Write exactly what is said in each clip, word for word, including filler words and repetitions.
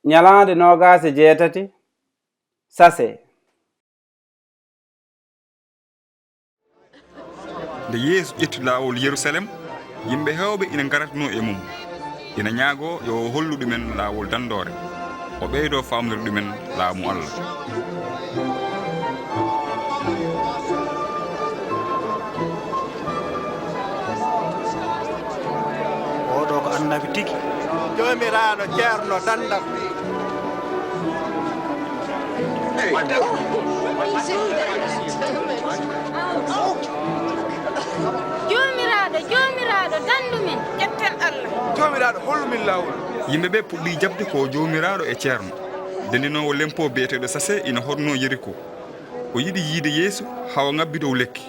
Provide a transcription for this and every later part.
Ñalaande noogaas e jeetati, Sase. Nde Yeesu ƴetti laawol Yerusalem, yimɓe heewɓe ina ngaratnoo e mum, ina ñaagoo yo o hollu ɗumen laawol danndoore, o ɓeydoo faamnude ɗumen Laamu Allah. Oɗo ko annabi tigi. Joomiraaɗo ceerno dandam. Joomiraaɗo, Joomiraaɗo, danndu min. Ƴetten Allah. Joomiraaɗo, hollu min laawol. Yimɓe ɓe puɗɗi jaɓde ko joomiraaɗo e ceerno. Denndinoowo lempo biyeteeɗo Sase ina hoɗnoo Yeriko. O yiɗi yiyde Yeesu haa o ŋabbi dow lekki.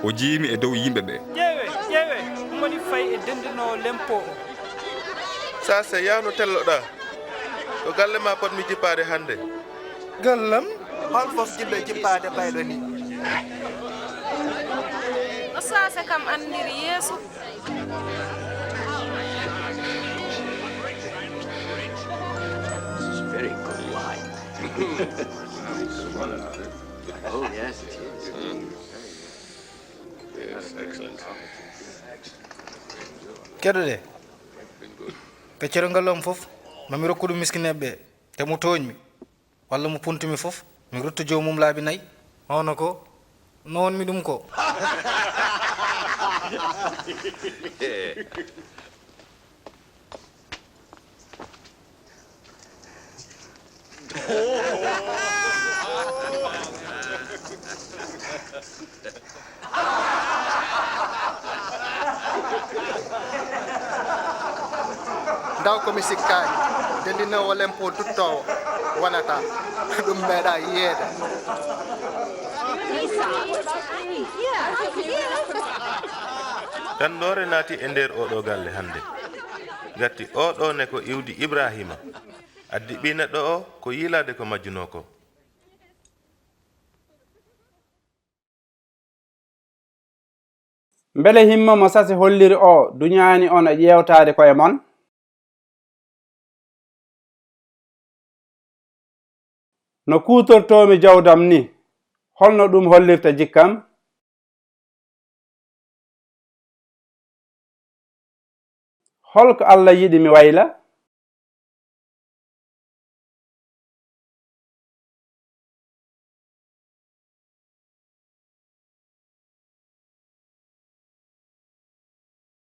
O jiimi e dow yimɓe ɓe. Ƴeewe, ƴeewe, ɗum woni fayi e denndinoowo lempo o. Sase, yahnu telloɗaa. Ko galle ma potmi jippaade hannde. Gallam? Hol fof jiɗɗo jippaade bayɗo ni? Ɗo Sase kam anndiri Yeesu. Very good wine. Oh, yes, it is. Yes, excellent. Keɗoɗe. Peccere ngal am fof, ma mi rokku ɗum miskineeɓe ɓe, te mo tooñmi, walla mo puntumi fof, mi ruttu joomum laabi nayi. Hono ko noonmi ɗum ko. Ndaw ko mi sikkaani, nde ndinoowo lempo duttoowo wonata, ɗum meeɗaa yiyeede. Danndoore naati e nder oo ɗoo galle hannde. Ngati oo ɗoo ne ko iwdi Ibraahiima. Addi Ɓii Neɗɗo oo ko yiilaade ko majjunoo koo. Mbele himma mo Sase holliri oo duñaani on e ƴeewtaade koye mon? No kuutortoomi jawdam ni, holno ɗum hollirta jikkam? Hol ko Allah yiɗi mi wayla?